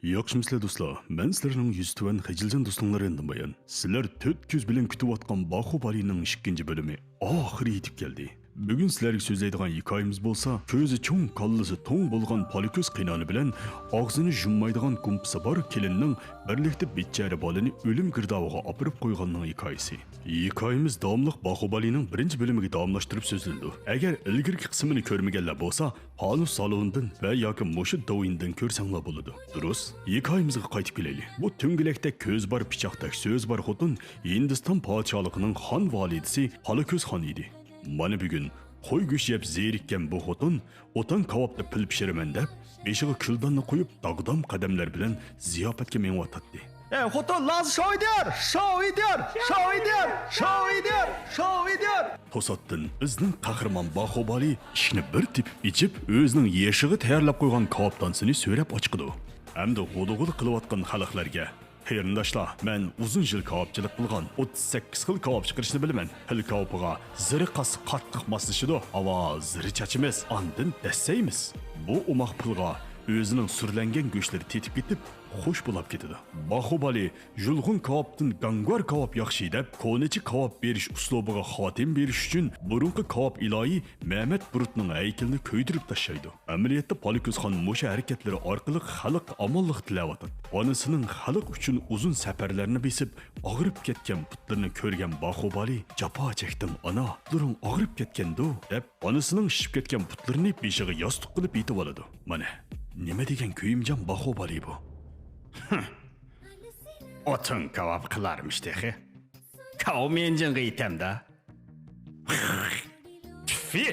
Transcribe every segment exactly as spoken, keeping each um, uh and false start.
ياخشىمۇسىلەر دوستلار؟ مەن سىلەرنىڭ يۈزى تۆۋەن خىجىلجان دوستۇڭلار ياندىن بايان. سىلەر تۆت كۆز بىلەن كۈتۈۋاتقان باخۇبالىنىڭ ئىككىنچى بۆلۈمى ئاخىرى يېتىپ كەلدى. بۈگۈن سىلەرگە سۆزلەيدىغان ھېكايىمىز بولسا، كۆزى چوڭ، كاللىسى توڭ بولغان پالىكۆز قېينانە بىلەن ئاغزىنى يۇممايدىغان گۇمپىسى بار كېلىننىڭ بىرلىكتە بىچارە بالىنى ئۆلۈم گىردابىغا ئاپىرىپ قويغاننىڭ ھېكايىسى. ھېكايىمىز داۋاملىق باخۇبالىنىڭ بىرىنچى بۆلۈمىگە داۋاملاشتۇرۇپ سۆزلىنىدۇ. ئەگەر ئىلگىرىكى قىسمىنى كۆرمىگەنلەر بولسا، ھانۇ سالونىدىن ۋە ياكى مۇشۇ دوۋيىندىن كۆرسەڭلار بولىدۇ. دۇرۇس، ھېكايىمىزغا قايتىپ كېلەيلى. بۇ تۆڭگىلەكتە كۆز بار، پىچاقتەك سۆز بار خوتۇن ھىندىستان پادىشاھلىقىنىڭ خان ۋالىدىسى قالاكۆز خان ئىدى. مانا بۈگۈن قوي گۆشى يەپ زېرىككەن بۇ خوتۇن ئوتان كاۋاپتا پىل پىشۇرىمەن دەپ، بېشىغا كۈلداننى قويۇپ، داغدام قەدەملەر بىلەن زىياپەتكە مېڭىۋاتاتتى. ئەي خوتۇن، لازا شوۋىدۇر، شوۋىدۇر، شوۋىدۇر، شوۋىدۇر، شوۋىدۇر. توساتتىن بىزنىڭ قەھرىمان باخۇبالى ئىشىكنى بىر تېپىپ ئېچىپ، ئۆزىنىڭ يېشىغا تەييارلاپ قويغان كاۋاپدانىسىنى سۆرەپ ئاچىقىدۇ. ھەمدە غۇدۇغۇدا قىلىۋاتقان خەلقلەرگە، قېرىنداشلار، مەن ئۇزۇن يىل كاۋاپچىلىق قىلغان، ئوتتۇز سەككىز خىل كاۋاپ چىقىرىشنى بىلىمەن. پىل كاۋىپىغا زىرى قاسسا قاتتىق ماسلىشىدۇ، ئاۋا زىرى چاچىمىز، ئاندىن دەسسەيمىز. بۇ ئوماق پىلغا ئۆزىنىڭ سۈرلەنگەن گۆشلىرى تېتىپ كېتىپ، خۇش بولاپ كېتىدۇ. باخۇبالى يۇلغۇن كاۋاپتىن گاڭگۇار كاۋاپ ياخشى دەپ، كونىچە كاۋاپ بېرىش ئۇسلۇبىغا خاتىمە بېرىش ئۈچۈن بۇرۇنقى كاۋاپ ئىلاھى مەمەت بۇرۇتنىڭ ھەيكىلىنى كۆيدۈرۈپ تاشلايدۇ. ئەمەلىيەتتە پالىكۆز خان مۇشۇ ھەرىكەتلىرى ئارقىلىق خەلققە ئامانلىق تىلەۋاتاتتى. ئانىسىنىڭ خەلق ئۈچۈن ئۇزۇن سەپەرلەرنى بېسىپ، ئاغرىپ كەتكەن پۇتلىرىنى كۆرگەن باخۇبالى، جاپا چەكتىڭ ئانا، پۇتلىرىڭ ئاغرىپ كەتكەندۇ، دەپ، ئانىسىنىڭ شىشىپ كەتكەن پۇتلىرىنى بېشىغا ياستۇق قىلىپ يېتىۋالىدۇ. مانا، نېمە دېگەن كۆيۈمجان باخۇبالى بۇ. ھىم. ئوتۇن كاۋاپ قىلارمىش تېخى. كاۋمىنجىڭغا يېتەمدە. تۈفى!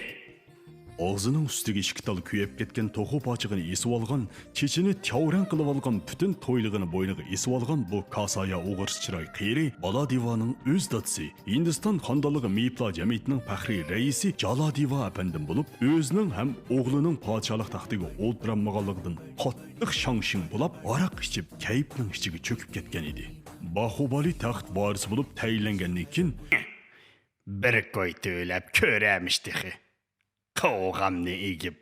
ئاغزىنىڭ ئۈستىگە ئىككى تال كۆيۈپ كەتكەن توخۇ پاچىقىنى ئېسىۋالغان، چېچىنى تياۋرەڭ قىلىۋالغان، پۈتۈن تويلۇقىنى بوينىغا ئېسىۋالغان بۇ كاسايا ئوغرىسى چىراي قېرى بالادىۋانىڭ ئۆز دادىسى، ھىندىستان خانىدانلىقى مېيىپلار جەمئىيىتىنىڭ پەخرىي رەئىسى جالادىۋا ئەپەندىم بولۇپ، ئۆزىنىڭ ھەم ئوغلىنىڭ پادىشاھلىق تەختىگە ئولتۇرالمىغانلىقىدىن قاتتىق شاڭ-شىڭ بولاپ، ھاراق ئىچىپ، كەيپنىڭ ئىچىگە چۆكۈپ كەتكەن ئىدى. باخۇبالى تەخت ۋارىسى بولۇپ تەيىنلەنگەندىن كېيىن، بىر كوي تۆلەپ كۆرەمىش تېخى. قوغامنى ئېگىپ.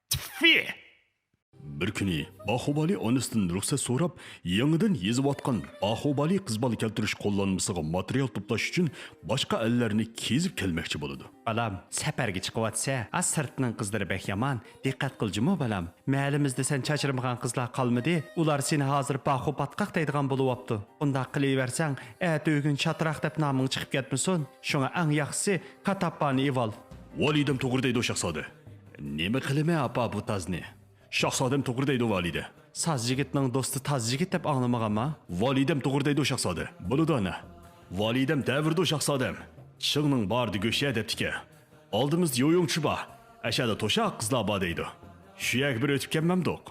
تىفى! بىر كۈنى باخۇبالى ئانىسىدىن رۇخسەت سوراپ، يېڭىدىن يېزىۋاتقان باخۇبالى قىز بالا كەلتۈرۈش قوللانمىسىغا ماتېرىيال توپلاش ئۈچۈن باشقا ئەللەرنى كېزىپ كەلمەكچى بولىدۇ. بالام، سەپەرگە چىقىۋاتىسە، ئا سىرتنىڭ قىزلىرى بەك يامان. دىققەت قىل جۇمۇ، بالام. مەھەللىمىزدە سەن چاچرىمىغان قىزلار قالمىدى. ئۇلار سېنى ھازىر باخۇ پاتقاق دەيدىغان بولۇۋاپتۇ. ئۇنداق قىلىۋەرسەڭ، ئەتە ئۆگۈن چاتراق دەپ نامىڭ چىقىپ كەتمىسۇن. شۇڭا ئەڭ ياخشىسى، كاتاپپانى ئېۋال. ۋالىدەم توغرا دەيدۇ، شاھزادە. نېمە قىلىمەن، ئاپا، بۇ تازنى؟ شاھزادەم توغرا دەيدۇ، ۋالىدە. ساز يىگىتنىڭ دوستى تاز يىگىت دەپ ئاڭلىمىغانما؟ ۋالىدەم توغرا دەيدۇ، شاھزادە. بولىدۇ، ئانا. ۋالىدەم دەۋرىدۇ، شاھزادەم. چىڭنىڭ بارىدا گۆش يە دەپتىكەن. ئالدىمىزدا يويۇڭچى بار. ئەشەدە توشاق قىزلار بار دەيدۇ. شۇ يەرگە بىر ئۆتۈپ كەلمەمدۇق؟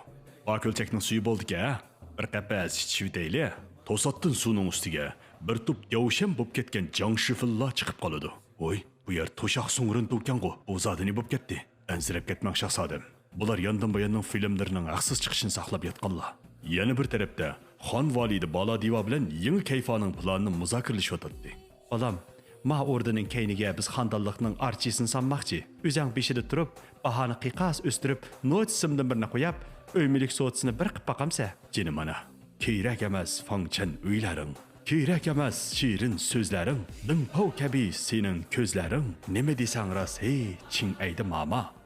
بار كۆلچەكنىڭ سۈيى بولدىكەن، ھە؟ بىر قەپەس ئىچىشىۋېتەيلى. توساتتىن سۇنىڭ ئۈستىگە بىر توپ دەۋشەم بولۇپ كەتكەن جاڭ شىفىنلار چىقىپ قالىدۇ. ۋوي، بۇ يەر توشاق سۇڭغۇرۇندۇكەنغۇ، بۇ زادى نېمە بولۇپ كەتتى؟ ئەنسىرەپ كەتمەڭ، شاھزادەم. بۇلار ياندىن باياننىڭ فىلىملىرىنىڭ ھەقسىز چىقىشىنى ساقلاپ ياتقانلار. يەنە بىر تەرەپتە، خان ۋالىدى بالادىۋا بىلەن يېڭى كەيفانىڭ پىلانىنى مۇزاكىرىلىشىۋاتاتتى. بالام، ما ئوردىنىڭ كەينىگە بىز خاندانلىقنىڭ ئارچىسىنى سالماقچى. ئۆزەڭ بېشىدا تۇرۇپ، باھانى قىيقاس ئۆستۈرۈپ، نوچىسىمدىن بىرنى قوياپ، ئۆي مۈلۈك سودىسىنى بىر قىپ باقامسە؟ جېنىم ئانا، كېرەك ئەمەس فاڭچەن ئۆيلەرنىڭ. كېرەك ئەمەس شېرىن سۆزلەرىڭ، دىڭپاۋ كەبى سېنىڭ كۆزلەرىڭ. نېمە دېسەڭ راست، ھېي، چىڭ ئەيدە ماما.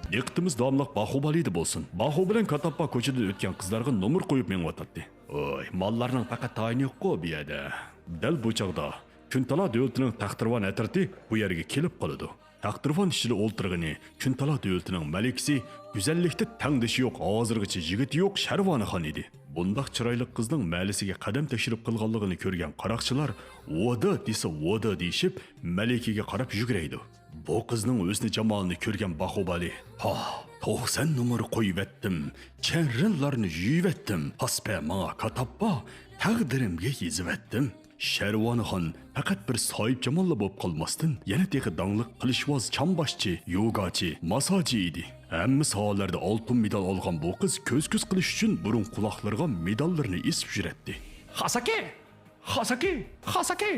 دىققىتىمىز داۋاملىق باخۇبالىدا بولسۇن. باخۇ بىلەن كاتاپپا كوچىدىن ئۆتكەن قىزلارغا نومۇر قويۇپ مېڭىۋاتاتتى. ۋوي، ماللارنىڭ پەقەت تايىنى يوققۇ بۇ يەردە. دەل بۇ چاغدا كۈنتالا دۆلىتىنىڭ تەختىراۋان ئەترىتى بۇ يەرگە كېلىپ قالىدۇ. تەختىراۋان ئىچىدە ئولتۇرغىنى كۈنتالا دۆلىتىنىڭ مەلىكىسى، گۈزەللىكتە تەڭدىشى يوق، ھازىرغىچە يىگىتى يوق شەرۋانىخان ئىدى. بۇنداق چىرايلىق قىزنىڭ مەلىسىگە قەدەم تەشرىپ قىلغانلىقىنى كۆرگەن قاراقچىلار ۋودا دېسە ۋودا دېيىشىپ، مەلىكىگە قاراپ يۈگرەيدۇ. بۇ قىزنىڭ ھۆسنى جامالىنى كۆرگەن باخۇبالى، ھا، توقسان نومۇر قويۇۋەتتىم، چەررىنلارنى يۇيۇۋەتتىم، پاسپە ماڭا كاتاپپا، تەقدىرىمگە يېزىۋەتتىم. شەرۋانىخان پەقەت بىر ساھىبجاماللا بولۇپ قالماستىن، يەنە تېخى داڭلىق قىلىچۋاز، چامباشچى، يوگاچى، ماساجى ئىدى. ھەممە ساھەلەردە ئالتۇن مېدال ئالغان بۇ قىز كۆز-كۆز قىلىش ئۈچۈن بۇرۇن قۇلاقلىرىغا مېداللىرىنى ئېسىپ يۈرەتتى. خاساكى! خاساكى! خاساكى!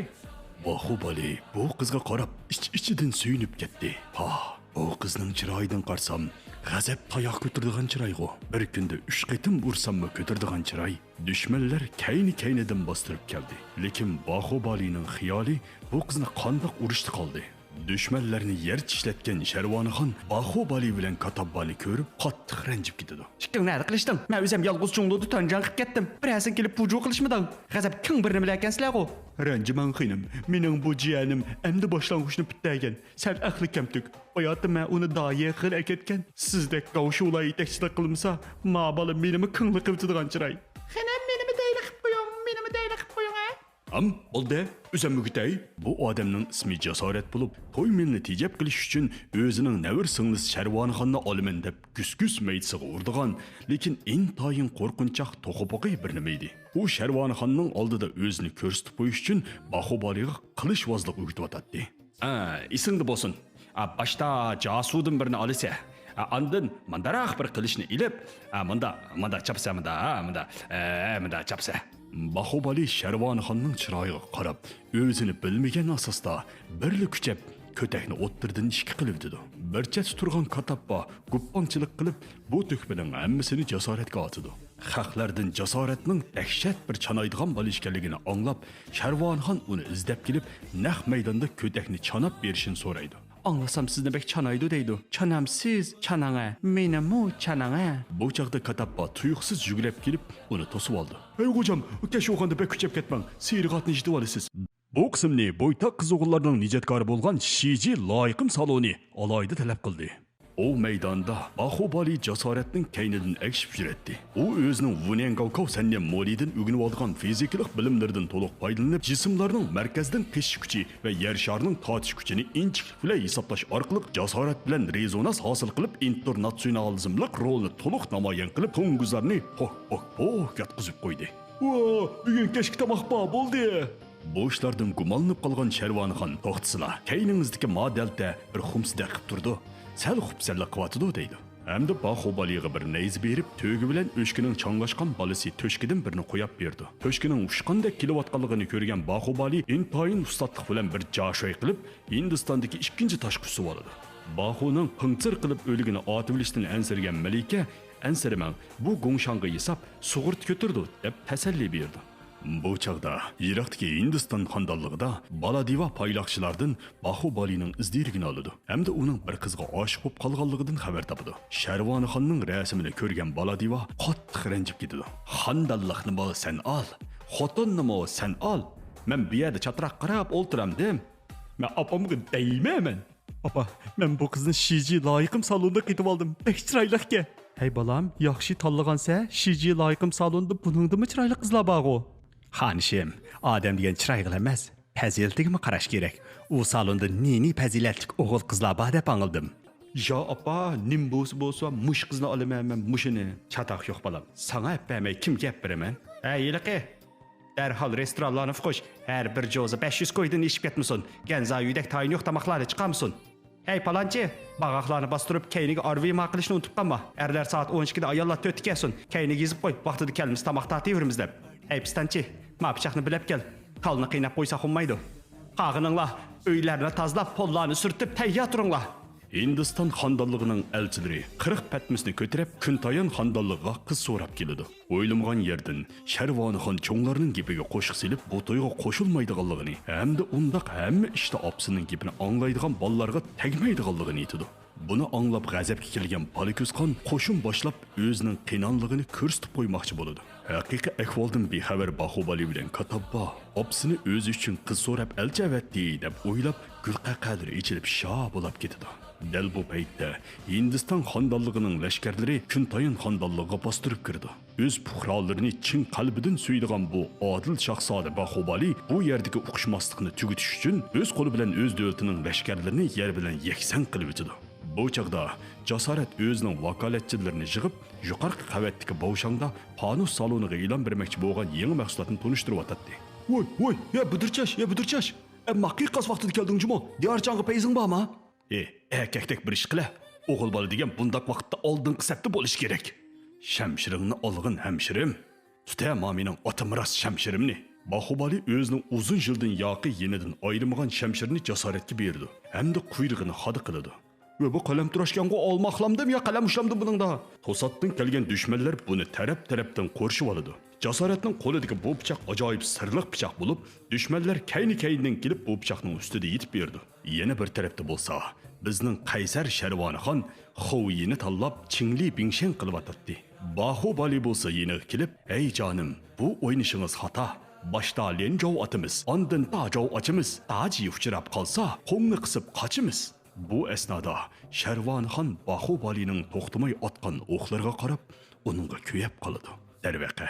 باخۇبالى بۇ قىزغا قاراپ ئىچ-ئىچىدىن سۆيۈنۈپ كەتتى. ھا، بۇ قىزنىڭ چىرايىدىن قارىسام، غەزەپ تاياق كۆتۈرىدىغان چىرايغۇ. بىر كۈندە ئۈچ قېتىم ئۇرساممۇ كۆتۈرىدىغان چىراي. دۈشمەنلەر كەينى-كەينىدىن باستۇرۇپ كەلدى. لېكىن باخۇبالىنىڭ خىيالى بۇ قىزنى قانداق ئۇرۇشتا قالدى. دۈشمەنلەرنى يەر چىشلەتكەن شەرۋانىخان باخۇبالى بىلەن كاتاببانى كۆرۈپ قاتتىق رەنجىپ كېتىدۇ. ئىككىڭ نەدە قىلىشتىڭ؟ مەن ئۆزۈم يالغۇز جۇڭلۇدا تۆنجاڭ قىلىپ كەتتىم. بىرەرسىڭ كېلىپ پۇجۇ قىلىشمىدىڭ؟ غەزەپ كىڭ بىر نېمىلەركەنسىلەرغۇ؟ رەنجىمەڭ خېنىم، مېنىڭ بۇ جىيەنىم ئەمدى باشلانغۇچنى پۈتتۈرگەن. سەل ئەقلى كەمتۈك. باياتىن مەن ئۇنى دايى قىلىپ ئەكەتكەن. سىزدەك گاۋشۇلار يېتەكچىلىك قىلمىسا، ما بالا مېنىمۇ كىڭلىق قىلىۋېتىدىغان چىراي. خېنىم، مېنىمۇ دەيلى قىپ قويۇڭ، مېنىمۇ دەيلى قىپ قويۇڭ، ھە؟ ئام، بولدى، ئۆزۈم مۈگۈتەي. بۇ ئادەمنىڭ ئىسمى جاسارەت بولۇپ، توي مېلىنى تېجەپ قىلىش ئۈچۈن ئۆزىنىڭ نەۋرە سىڭلىسى شەرۋانىخاننى ئالىمەن دەپ گۈس-گۈس مەيدىسىغا ئۇرىدىغان، لېكىن ئىنتايىن قورقۇنچاق توخۇ-پوخۇ بىر نېمە ئىدى. ئۇ شەرۋانىخاننىڭ ئالدىدا ئۆزىنى كۆرسىتىپ قويۇش ئۈچۈن باخۇبالىغا قىلىچۋازلىق ئۆگىتىۋاتاتتى. ئا، ئېسىڭدە بولسۇن. ئا، باشتا جاسۇدىن بىرنى ئالىسە. ئا، ئاندىن مانداراق بىر قىلىچنى ئېلىپ، ئا، ماندا، ماندا چاپسا، ماندا، ئا، ماندا، ئە، ماندا چاپسا. باخۇبالى شەرۋانىخاننىڭ چىرايىغا قاراپ، ئۆزىنى بىلمىگەن ئاساستا بىرلا كۈچەپ كۆتەكنى ئوتتۇرىدىن ئىككى قىلىۋېتىدۇ. بىر چەتتە تۇرغان كاتاببا گۇپپاڭچىلىق قىلىپ، بۇ تۆھپىنىڭ ھەممىسىنى جاسارەتكە ئاتىدۇ. خەقلەردىن جاسارەتنىڭ دەھشەت بىر چانايدىغان بالا ئىكەنلىكىنى ئاڭلاپ، شەرۋانىخان ئۇنى ئىزدەپ كېلىپ، نەق مەيداندا كۆتەكنى چاناپ بېرىشىنى سورايدۇ. ئاڭلىسام سىزنى بەك چانايدۇ دەيدۇ. چانامسىز، چاناڭە، مېنىمۇ چاناڭە. بۇ چاغدا كاتاببا تۇيۇقسىز يۈگرەپ كېلىپ، ئۇنى توسۇۋالدى. ھەي غوجام، كەچ بولغاندا بەك كۈچەپ كەتمەڭ، سېرىقاتنى يىتىۋالىسىز. بۇ قىسىمنى بويتاق قىزغۇنلارنىڭ نىجاتكارى بولغان شىجى لايىقىم سالونى ئالاھىدە تەلەپ قىلدى. ئۇ مەيداندا باخۇبالى جاسارەتنىڭ كەينىدىن ئەگىشىپ يۈرەتتى. ئۇ ئۆزىنىڭ ۋۇنيەنگاۋكاۋ سەننى مولىدىن ئۆگىنىۋالغان فىزىكىلىق بىلىملىرىدىن تولۇق پايدىلىنىپ، جىسىملارنىڭ مەركەزدىن قېچىش كۈچى ۋە يەر شارىنىڭ تارتىش كۈچىنى ئىنچىكىلىك بىلەن ھېسابلاش ئارقىلىق جاسارەت بىلەن رېزونانس ھاسىل قىلىپ، ئىنتېرناتسىيونالىزملىق رولىنى تولۇق نامايان قىلىپ، توڭگۇزلارنى پوك، پوك، پوك ياتقۇزۇپ قويدى. ۋا، بۈگۈن كەچكى تاماق بار، بولدى! بۇ ئىشلاردىن گۇمانلىنىپ قالغان شەرۋانىخان توختىسىلا، كەينىڭىزدىكى ما دەلتە بىر خۇمسىدەك قىپ تۇرىدۇ، سەل خۇپسەنلىك قىلىۋاتىدۇ دەيدۇ. ھەمدە باخۇبالىغا بىر نەيزە بېرىپ، تۆگە بىلەن ئۆچكىنىڭ چاڭلاشقان بالىسى تۆشكىدىن بىرنى قوياپ بېرىدۇ. تۆشكىنىڭ ئۇچقاندەك كېلىۋاتقانلىقىنى كۆرگەن باخۇبالى ئىنتايىن ئۇستاتلىق بىلەن بىر جاشاي قىلىپ، ھىندىستاندىكى ئىككىنچى تاشقا ئۈسۈۋالىدۇ. باخۇنىڭ پىڭچىر قىلىپ ئۆلۈگىنى ئاتىۋېلىشتىن ئەنسىرىگەن مەلىكە، ئەنسىرىمەڭ، بۇ گوڭشاڭغا ياساپ سۇغۇرتا كۆتۈرىدۇ، دەپ تەسەللى بېرىدۇ. بۇ چاغدا يىراقتىكى ھىندىستان خانىدانلىقىدا بالادىۋا پايلاقچىلاردىن باخۇبالىنىڭ ئىز دېرىكىنى ئالىدۇ ھەمدە ئۇنىڭ بىر قىزغا ئاشىق بولۇپ قالغانلىقىدىن خەۋەر تاپىدۇ. شەرۋانىخاننىڭ رەسىمىنى كۆرگەن بالادىۋا قاتتىق رەنجىپ كېتىدۇ. خانىدانلىقنىمۇ سەن ئال، خوتۇننىمۇ سەن ئال، مەن بۇ يەردە چاتراق قاراپ ئولتۇرامدىم. مەن ئاپامغا دەيمەن مەن. ئاپا، مەن بۇ قىزنى شىجى لايىقىم سالوندا قېتىۋالدىم. بەك چىرايلىقكەن. ھەي بالام، ياخشى تاللىغانسە، شىجى لايىقىم سالوندا بۇنىڭدىنمۇ چىرايلىق قىزلار بارغۇ. خانىشىم، ئادەم دېگەن چىرايغىلا ئەمەس، پەزىلىتىگىمۇ قاراش كېرەك. ئۇ سالوندا نى-نى پەزىلەتلىك ئوغۇل قىزلار بار دەپ ئاڭلىدىم. يا ئاپا، نېمە بولسا بولسا، مۇشۇ قىزنى ئالىمەن مەن، مۇشۇنى. چاتاق يوق بالام، ساڭا ئەپ بەرمەي كىمگە ئەپ بېرىمەن؟ ھەي ھېلىقى، دەرھال رېستورانلارنى قوش، ھەر بىر جوزا بەش يۈز كويدىن ئېشىپ كەتمىسۇن، گەنزا يۈدەك تايىنى يوق تاماقلارنى چىقارمىسۇن. ھەي پالانچى، باغاقلارنى باستۇرۇپ كەينىگە ئارۋىما قىلىشنى ئۇنتۇپ قالما. ئەرلەر سائەت ئون ئىككىدە ئاياللار تۆتتە كەلسۇن، كەينىگە يېزىپ قوي، ۋاقتىدا كەلمىسە تاماق تارتىۋېرىمىز دەپ. ھەي پىستانچى، ما پىچاقنى بىلەپ كەل، تالنى قىيناپ قويساق ئۇنىمايدۇ. قالغىنىڭلار ئۆيلەرنى تازىلاپ، پوللارنى سۈرتۈپ تەييار تۇرۇڭلار. ھىندىستان خانىدانلىقىنىڭ ئەلچىلىرى قىرىق پەتمىسىنى كۆتۈرۈپ، كۈنتايان خانىدانلىقىغا قىز سوراپ كېلىدۇ. ئويلىمىغان يەردىن شەرۋانىخان چوڭلارنىڭ گېپىگە قوشۇق سېلىپ، بۇ تويغا قوشۇلمايدىغانلىقىنى ھەمدە ئۇنداق ھەممە ئىشتا ئاپىسىنىڭ گېپىنى ئاڭلايدىغان بالىلارغا تەگمەيدىغانلىقىنى ئېيتىدۇ. بۇنى ئاڭلاپ غەزەپكە كەلگەن بالىكۆز خان قوشۇن باشلاپ، ئۆزىنىڭ قېنانلىقىنى كۆرسىتىپ قويماقچى بولىدۇ. ھەقىقىي ئەھۋالدىن بىخەۋەر باخۇبالى بىلەن كاتاببا ئاپىسىنى ئۆزى ئۈچۈن قىز سوراپ ئەلچى ئەۋەتتى دەپ ئويلاپ، گۈلقەقەلىرى ئېچىلىپ شا بولاپ كېتىدۇ. دەل بۇ پەيتتە ھىندىستان خانىدانلىقىنىڭ لەشكەرلىرى كۈنتايان خانىدانلىقىغا باستۇرۇپ كىرىدۇ. ئۆز پۇقرالىرىنى چىن قەلبىدىن سۆيىدىغان بۇ ئادىل شاھزادە باخۇبالى بۇ يەردىكى ئۇقۇشماسلىقنى تۈگىتىش ئۈچۈن ئۆز قولى بىلەن ئۆز دۆلىتىنىڭ لەشكەرلىرىنى يەر بىلەن يەكسان قىلىۋېتىدۇ. بۇ چاغدا جاسارەت ئۆزىنىڭ ۋاكالەتچىلىرىنى يىغىپ، يۇقىرىقى قەۋەتتىكى باۋشاڭدا پانۇس سالونىغا ئېلان بەرمەكچى بولغان يېڭى مەھسۇلاتنى تونۇشتۇرۇۋاتاتتى. ۋوي، ۋوي، يا بۈدۈرچاش، يا بۈدۈرچاش! ئەمما قىيقاس ۋاقتىدا كەلدىڭ جۇمۇ؟ دىيارچانغا پەيزىڭ بارمۇ؟ ئى، ئەركەكتەك بىر ئىش قىلە. ئوغۇل بالا دېگەن بۇنداق ۋاقىتتا ئالدىنقى سەپتە بولۇشى كېرەك. شەمشىرىڭنى ئالغىن، ھەمشىرىم. تۇتە مامىنىڭ ئاتىمىراس شەمشىرىمنى. باخۇبالى ئۆزىنىڭ ئۇزۇن يىلدىن ياقى يېنىدىن ئايرىمىغان شەمشىرىنى جاسارەتكە بېرىدۇ ھەمدە قۇيرۇقىنى خادا قىلىدۇ. ۋە بۇ قەلەم تۇراشكەنغۇ ئالماقلامدىم يا قەلەم ئۇشامدىم بۇنىڭدا؟ توساتتىن كەلگەن دۈشمەنلەر بۇنى تەرەپ-تەرەپتىن قورشىۋالىدۇ. جاسارەتنىڭ قولىدىكى بۇ پىچاق ئاجايىپ سىرلىق پىچاق بولۇپ، دۈشمەنلەر كەينى-كەينىدىن كېلىپ بۇ پىچاقنىڭ ئۈستىدە يېتىپ بېرىدۇ. يەنە بىر تەرەپتە بولسا، بىزنىڭ قەيسەر شەرۋانىخان خۇۋيىنى تاللاپ چىڭلى بىڭشەن قىلىۋاتاتتى. باخۇبالى بولسا يېنىغا كېلىپ، ھەي جانىم، بۇ ئوينىشىڭىز خاتا. باشتا ليەنجاۋ ئاتىمىز، ئاندىن تاجاۋ ئاچىمىز، تاجى ئۇچراپ قالسا، قوڭنى قىسىپ قاچىمىز. بۇ ئەسنادا شەرۋانىخان باخۇبالىنىڭ توختىماي ئاتقان ئوقلىرىغا قاراپ، ئۇنىڭغا كۆيۈپ قالىدۇ. دەرۋەقە،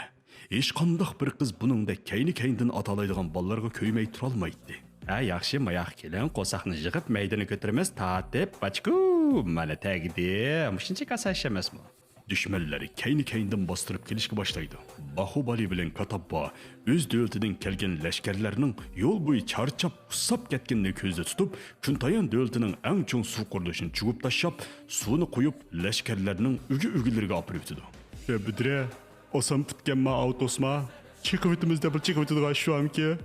ھېچقانداق بىر قىز بۇنىڭدەك كەينى-كەينىدىن ئاتالايدىغان بالىلارغا كۆيمەي تۇرالمايتتى. ھە، ياخشى، ماياققا كېلىڭ، قورساقنى يىغىپ، مەيدىنى كۆتۈرىمىز، تارتىپ، باچكۇ! مانا تەگدى. مۇشۇنچىلىك ئاسان ئىش ئەمەسمۇ؟ دۈشمەنلەر كەينى-كەينىدىن باستۇرۇپ كېلىشكە باشلايدۇ. باخۇبالى بىلەن كاتاببا ئۆز دۆلىتىدىن كەلگەن لەشكەرلەرنىڭ يول بويى چارچاپ، ئۇسساپ كەتكىنىنى كۆزدە تۇتۇپ، كۈنتايان دۆلىتىنىڭ ئەڭ چوڭ سۇ قۇرۇلۇشىنى چۇۋۇپ تاشلاپ، سۇنى قۇيۇپ، لەشكەرلەرنىڭ ئۆگە-ئۆگىلىرىگە ئاپىرىۋېتىدۇ. ئە، بۈدرە، ئاسان پۈتكەنما ئاۋتوسما؟ چېقىۋېتىمىز دەپلا چېقىۋېتىدىغان ئىش شۇ ئەمكى؟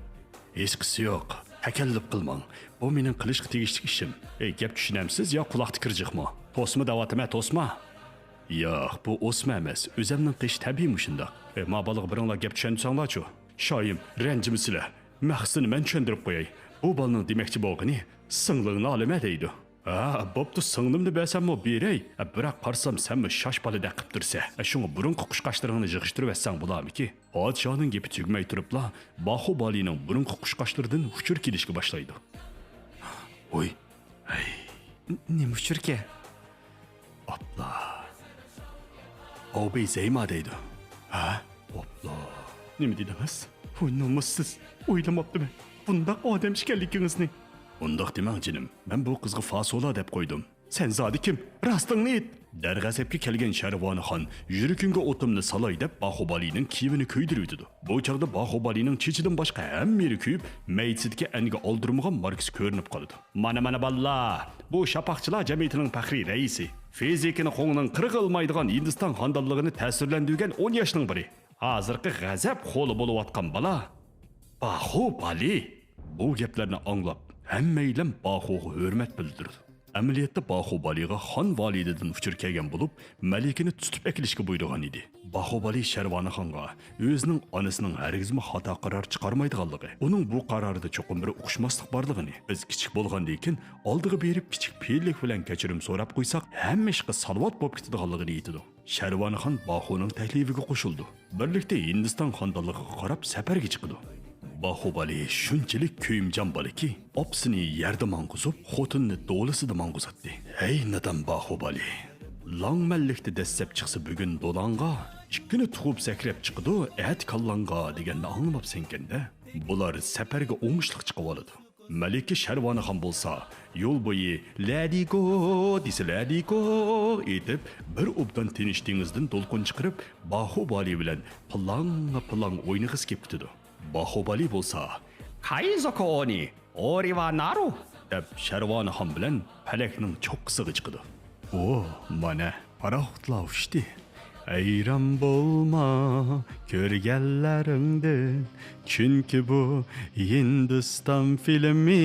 ھېچقىسى يوق. تەكەللۇپ قىلماڭ. بۇ مېنىڭ قىلىشقا تېگىشلىك ئىشىم. ئەي، گەپ چۈشىنەمسىز يا قۇلاقتا كىرجىقمۇ؟ توسما دەۋاتىمەن، توسما. ياق، بۇ ئوسما ئەمەس. ئۆزەمنىڭ قېشى تەبىئىي مۇشۇنداق. ئەي، ما بالىغا بىرىڭلار گەپ چۈشەندۈرسەڭلارچۇ. شايىم، رەنجىمىسىلە. مەقسىتىنى مەن چۈشەندۈرۈپ قوياي. بۇ بالىنىڭ دېمەكچى بولغىنى، سىڭلىڭنى ئالىمەن دەيدۇ. ھە، بوپتۇ، سىڭلىمنى بەرسەممۇ بېرەي. بىراق قارىسام، سەنمۇ شاش بالىدەك قىپ تۇرسەن. شۇڭا بۇرۇنقى قۇشقاچلىرىڭنى يىغىشتۇرۇۋەتسەڭ بولارمىكى؟ پادىشاھنىڭ گېپى تۈگىمەي تۇرۇپلا، باخۇبالىنىڭ بۇرۇنقى قۇشقاچلىرىدىن ئۇچۇر كېلىشكە باشلايدۇ. ۋوي، ھەي. ن-، نېمە ئۇچۇركەن؟ ئاپلا. ئاۋبېي زەيما دەيدۇ. ھە؟ ئاپلا. نېمە دېدىڭىز؟ ۋوي، نومۇسسىز. ئويلىماپتىمەن بۇنداق ئادەم ئىكەنلىكىڭىزنى. ئۇنداق دېمەڭ، جېنىم. مەن بۇ قىزغا فاسولا دەپ قويدۇم. سەن زادى كىم؟ راستىڭنى ئېيت! دەرغەزەپكە كەلگەن شەرۋانىخان، يۈرىكىڭگە ئوتۇمنى سالاي دەپ، باخۇبالىنىڭ كىيىمىنى كۆيدۈرۈۋېتىدۇ. بۇ چاغدا باخۇبالىنىڭ چېچىدىن باشقا ھەممە يېرى كۆيۈپ، مەيدىسىدىكى ئەنگە ئالدۇرمىغان ماركىسى كۆرۈنۈپ قالىدۇ. مانا، مانا، بالىلار! بۇ شاپاقچىلار جەمئىيىتىنىڭ پەخرىي رەئىسى. فىزىكىنى قوڭنىڭ قىرىغا ئىلمايدىغان ھىندىستان خانىدانلىقىنى تەسىرلەندۈرگەن ئون ياشنىڭ بىرى. ھازىرقى غەزەپ خولى بولۇۋاتقان بالا. باخۇبالى! بۇ گەپلەرنى ئاڭلاپ، ھەممەيلەن باخۇغا ھۆرمەت بىلدۈرىدۇ. ئەمەلىيەتتە باخۇبالىغا خان ۋالىدىدىن ئۇچۇر كەلگەن بولۇپ، مەلىكىنى تۇتۇپ ئەكېلىشكە بۇيرۇغان ئىدى. باخۇبالى شەرۋانىخانغا ئۆزىنىڭ ئانىسىنىڭ ھەرگىزمۇ خاتا قارار چىقارمايدىغانلىقى، ئۇنىڭ بۇ قارارىدا چوقۇم بىر ئۇقۇشماسلىق بارلىقىنى، بىز كىچىك بولغاندىن كېيىن ئالدىغا بېرىپ كىچىك پېئىللىك بىلەن كەچۈرۈم سوراپ قويساق، ھەممە ئىشقا سالاۋات بولۇپ كېتىدىغانلىقىنى ئېيتىدۇ. شەرۋانىخان باخۇنىڭ تەكلىپىگە قوشۇلىدۇ. بىرلىكتە ھىندىستان خانىدانلىقىغا قاراپ سەپەرگە چىقىدۇ. باخۇبالى شۇنچىلىك كۆيۈمجان بالىكى، ئاپىسىنى يەردە ماڭغۇزۇپ، خوتۇنىنى دولىسىدا ماڭغۇزاتتى. ھەي نادان باخۇبالى! لاڭمەنلىكتە دەسسەپ چىقسا بۈگۈن دولاڭغا، ئىككىنى تۇغۇپ سەكرەپ چىقىدۇ ئەتە كاللاڭغا دېگەننى ئاڭلىماپسەنكەن-دە. بۇلار سەپەرگە ئوڭۇشلۇق چىقىۋالىدۇ. مەلىكە شەرۋانىخان بولسا، يول بويى «لەدىگو» دېسە «لەدىگو» ئېيتىپ، بىر ئوبدان تىنچ دېڭىزدىن دولقۇن چىقىرىپ، باخۇبالى بىلەن پىلاڭ-پىلاڭ ئوينىغۇسى كېلىپ كېتىدۇ. باخۇبالى بولسا، «كايزوكو ئونى، ئورىۋا نارۇ» دەپ، شەرۋانىخان بىلەن پەلەكنىڭ چوققىسىغا چىقىدۇ. ئۇ، مانا، پاراخوتلار ئۇچتى. ھەيران بولما كۆرگەنلىرىڭدىن، چۈنكى بۇ ھىندىستان فىلىمى.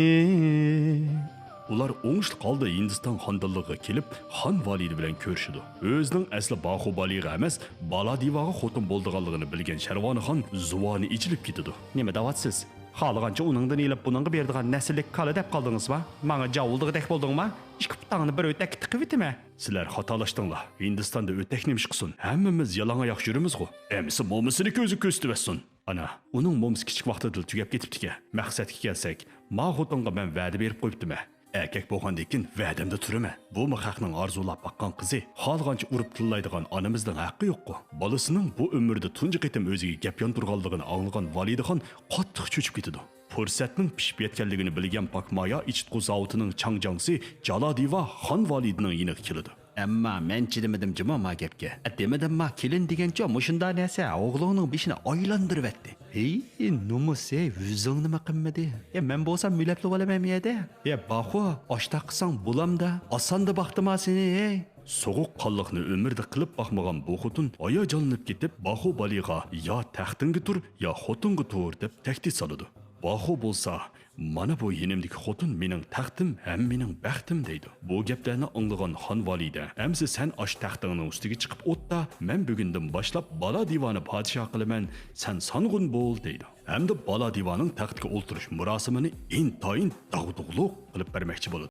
ئۇلار ئوڭۇشلۇق ھالدا ھىندىستان خانىدانلىقىغا كېلىپ، خان ۋالىدى بىلەن كۆرۈشىدۇ. ئۆزىنىڭ ئەسلى باخۇبالىغا ئەمەس، بالادىۋاغا خوتۇن بولىدىغانلىقىنى بىلگەن شەرۋانىخان زۇۋانى ئېچىلىپ كېتىدۇ. نېمە دەۋاتىسىز؟ خالىغانچە ئۇنىڭدىن ئېلىپ بۇنىڭغا بېرىدىغان نەسىللىك كالا دەپ قالدىڭىزما؟ ماڭا جاۋۇلدىغۇدەك بولدۇڭما؟ ئىككى پۇتۇڭنى بىر ئۆتەككە تىقىۋېتىمەن. سىلەر خاتالاشتىڭلار. ھىندىستاندا ئۆتەك نېمە ئىش قىلسۇن؟ ھەممىمىز يالاڭ ئاياق يۈرىمىزغۇ. ئەمىسە مومىسىنى كۆزى كۆرسىتىۋەتسۇن. ئانا، ئۇنىڭ مومىسى كىچىك ۋاقتىدىلا تۈگەپ كېتىپتىكەن. مەقسەتكە كەلسەك، ما خوتۇنغا مەن ۋەدە بېرىپ قويۇپتىمەن. ئەركەك بولغاندىن كېيىن ۋەدەمدە تۇرىمەن. بۇمۇ خەقنىڭ ئارزۇلاپ باققان قىزى. خالىغانچە ئۇرۇپ تىللايدىغان ئانىمىزنىڭ ھەققى يوققۇ. بالىسىنىڭ بۇ ئۆمرىدە تۇنجى قېتىم ئۆزىگە گەپ ياندۇرغانلىقىنى ئاڭلىغان ۋالىدىخان قاتتىق چۆچۈپ كېتىدۇ. پۇرسەتنىڭ پىشىپ يەتكەنلىكىنى بىلگەن پاكمايا ئىچىتقۇ زاۋۇتىنىڭ چاڭجاڭسى جالادىۋا خان ۋالىدىنىڭ يېنىغا كېلىدۇ. ئەمما مەن چىدىمىدىم جۇمۇ ما گەپكە. ئە، دېمىدىمما، كېلىن دېگەنچۇ مۇشۇنداق نەرسە ئوغلۇڭنىڭ بېشىنى ئايلاندۇرۇۋەتتى. ھېي، نومۇس، ھېي، ئۆزۈڭنىمۇ قىلمىدى. يا، مەن بولسام مۆلەپلا بولىمەن بۇ يەردە. يا، باخۇ، ئاشتاق قىلساڭ بولامدا، ئاساندا باقتىما سېنى، ھېي. سوغۇق قانلىقنى ئۆمرىدە قىلىپ باقمىغان بۇ خوتۇن ھاياجانلىنىپ كېتىپ، باخۇ بالىغا يا تەختىڭگە تۇر، يا خوتۇنغا تۇر دەپ تەھدىت سالىدۇ. باخۇ بولسا، مانا بۇ يېنىمدىكى خوتۇن مېنىڭ تەختىم ھەم مېنىڭ بەختىم دەيدۇ. بۇ گەپلەرنى ئاڭلىغان خان ۋالىدە، ئەمسە سەن ئاش تەختىڭنىڭ ئۈستىگە چىقىپ ئوتتا، مەن بۈگۈندىن باشلاپ بالا دىۋانى پادىشاھ قىلىمەن، سەن سانغۇن بول دەيدۇ. ھەمدە بالا دىۋانىڭ تەختكە ئولتۇرۇش مۇراسىمىنى ئىنتايىن داغدۇغىلىق قىلىپ بەرمەكچى بولىدۇ.